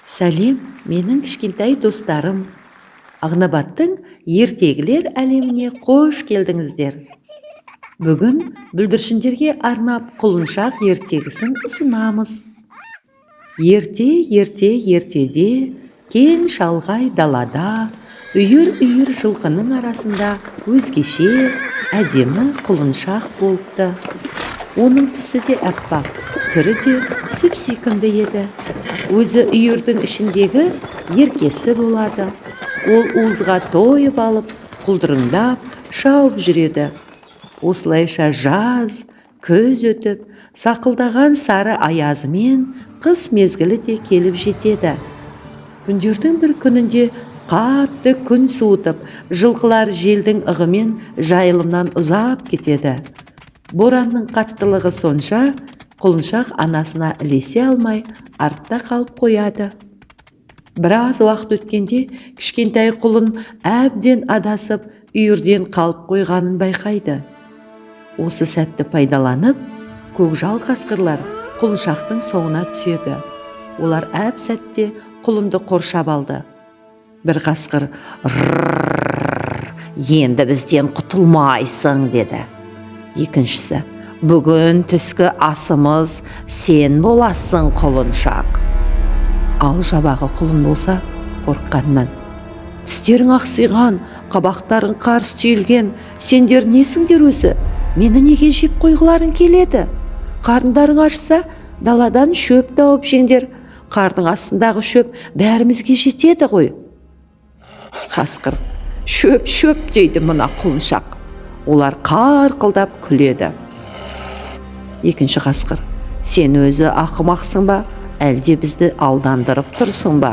Сәлем, менің кішкентай достарым! Ағнабаттың ертегілер әлеміне қош келдіңіздер! Бүгін бүлдіршіндерге арнап Құлыншақ ертегісін ұсынамыз. Ерте-ерте ертеде, кең шалғай далада, үйір-үйір жылқының арасында өзгеше, әдемі құлыншақ болыпты. Оның түсі де аппақ, түрі де сүп-сүйкімді еді. Өзі үйірдің ішіндегі еркесі болады. Ол уызға тойып алып, құлдырыңдап, шауып жүреді. Осылайша жаз, күз өтіп, сақылдаған сары аязымен қыс мезгілі де келіп жетеді. Күндердің бір күнінде қатты күн суытып, жылқылар желдің ығымен жайылымнан ұзап кетеді. Боранның қаттылығы сонша, құлыншақ анасына ілесе алмай, артта қалып қояды. Біраз уақыт өткенде кішкентай құлын әбден адасып, үйірден қалып қойғанын байқайды. Осы сәтті пайдаланып, көкжал қасқырлар құлыншақтың соңына түседі. Олар әп сәтте құлынды қоршап алды. Бір қасқыр: «Рррр, енді бізден құтылмайсың», – деді. Екіншісі: «Бүгін түскі асымыз сен боласың, құлыншақ». Ал жабағы құлын болса, қорыққаннан: «Тістерің ақсиған, қабақтарың қарс түйілген, сендер несіңдер өзі? Мені неге жеп қойғыларың келеді? Қарындарың ашса, даладан шөп тауып жеңдер. Қардың астындағы шөп бәрімізге жетеді ғой». Қасқыр: «Шөп, шөп дейді мына құлыншақ». Олар қарқылдап күледі. Екінші қасқыр: «Сен өзі ақымақсың ба, әлде бізді алдандырып тұрсың ба?»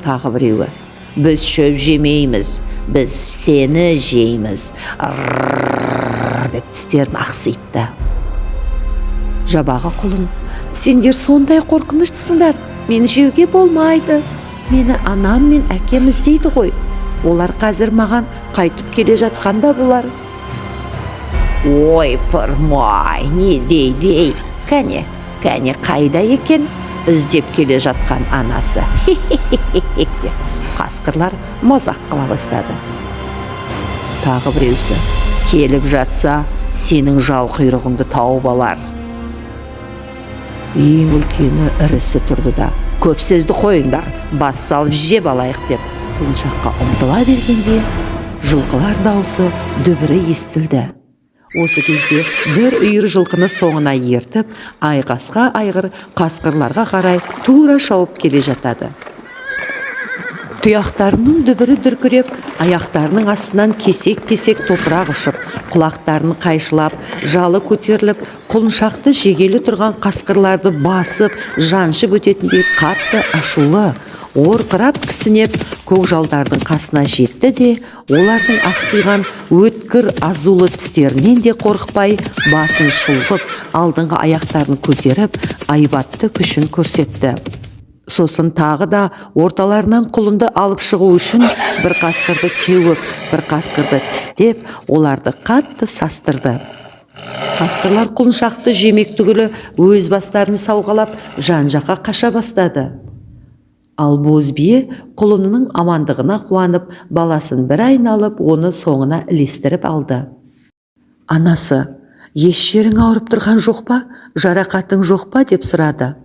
Тағы біреуі: «Біз шөп жемейміз, біз сені жейміз, Рррр», – деп тістерін ақситты. Жабағы құлын: «Сендер сондай қорқыныштысыңдар, мені жеуге болмайды. Мені анам мен әкем іздейді ғой. Олар қазір маған қайтып келе жатқан да болар». «Ой, пырмай, не дейді ей? Кәне, кәне, қайда екен іздеп келе жатқан анасы?» деп қасқырлар мазақ қыла бастады. Тағы біреусі: «Келіп жатса, сенің жал құйрығыңды тауып алар». Ең үлкені, ірісі тұрды да: «Көп сөзді қойыңдар, бас салып жеп алайық», – деп құлыншаққа ұмтыла бергенде, жылқылар даусы, дүбірі естілді. Осы кезде бір үйір жылқыны соңына ертіп, айқасқа айғыр қасқырларға қарай тура шауып келе жатады. Тұяқтарының дүбірі дүркіреп, аяқтарының астынан кесек-кесек топырақ ұшып, құлақтарын қайшылап, жалы көтеріліп, құлыншақты жегелі тұрған қасқырларды басып, жаншып өтетіндей қатты ашулы, орқырап кісінеп, көкжалдардың қасына жетті де, олардың ақсиған өткір азулы тістерінен де қорықпай, басын шұлғып, алдыңғы аяқтарын көтеріп, айбатты күшін көрсетті. Сосын тағы да орталарынан құлынды алып шығу үшін бір қасқырды теуіп, бір қасқырды тістеп, оларды қатты састырды. Қасқырлар құлыншақты жемек түгілі, өз бастарын сауғалап, жан-жаққа қаша бастады. Ал боз бие құлынының амандығына қуанып, баласын бір айналып, оны соңына ілестіріп алды. Анасы: «Еш жерің ауырып тұрған жоқ па? Жарақатың жоқ па?» – деп сұрады.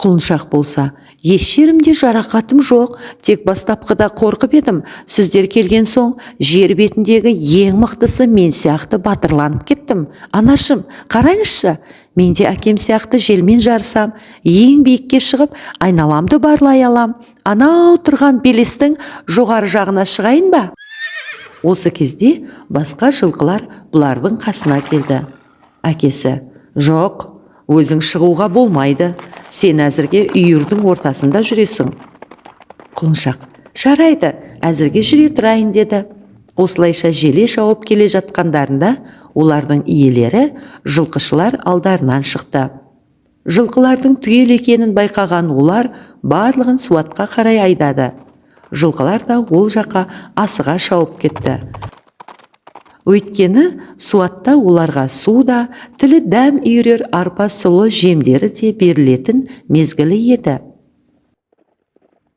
Құлыншақ болса: «Еш жерімде жарақатым жоқ, тек бастапқыда қорқып едім. Сіздер келген соң, жер бетіндегі ең мықтысы мен сияқты батырланып кеттім. Анашым, қараңызшы, мен де әкем сияқты желмен жарысам, ең биікке шығып, айналамды барлай алам. Анау тұрған белестің жоғары жағына шығайын ба?» Осы кезде басқа жылқылар бұлардың қасына келді. Әкесі: «Жоқ, өзің шығуға болмайды, сен әзірге үйірдің ортасында жүресің». Құлыншақ: «Жарайды, әзірге жүре тұрайын», – деді. Осылайша желе шауып келе жатқандарында, олардың иелері жылқышылар алдарынан шықты. Жылқылардың түгел екенін байқаған олар барлығын суатқа қарай айдады. Жылқылар да ол жаққа асыға шауып кетті, өйткені суатта оларға су да, тілі дәм үйірер арпа, сұлы жемдері де берілетін мезгілі еді.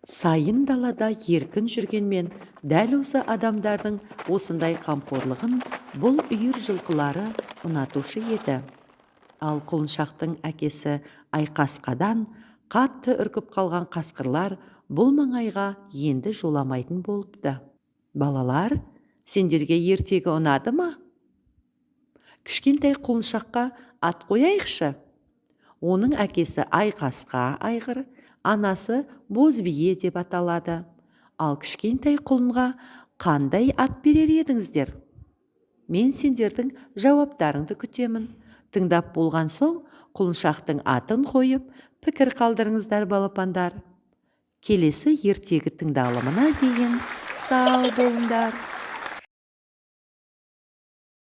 Сайын далада еркін жүргенмен, дәл осы адамдардың осындай қамқорлығын бұл үйір жылқылары ұнатушы еді. Ал құлыншақтың әкесі Айқасқадан қатты үркіп қалған қасқырлар бұл маңайға енді жоламайтын болыпты. Балалар, сендерге ертегі ұнады ма? Кішкентай құлыншаққа ат қояйықшы. Оның әкесі Айқасқа айғыр, анасы Бозбие деп аталады. Ал кішкентай құлынға қандай ат берер едіңіздер? Мен сендердің жауаптарыңды күтемін. Тыңдап болған соң, құлыншақтың атын қойып, пікір қалдырыңыздар, балапандар. Келесі ертегі тыңдалымына дейін сау болыңдар.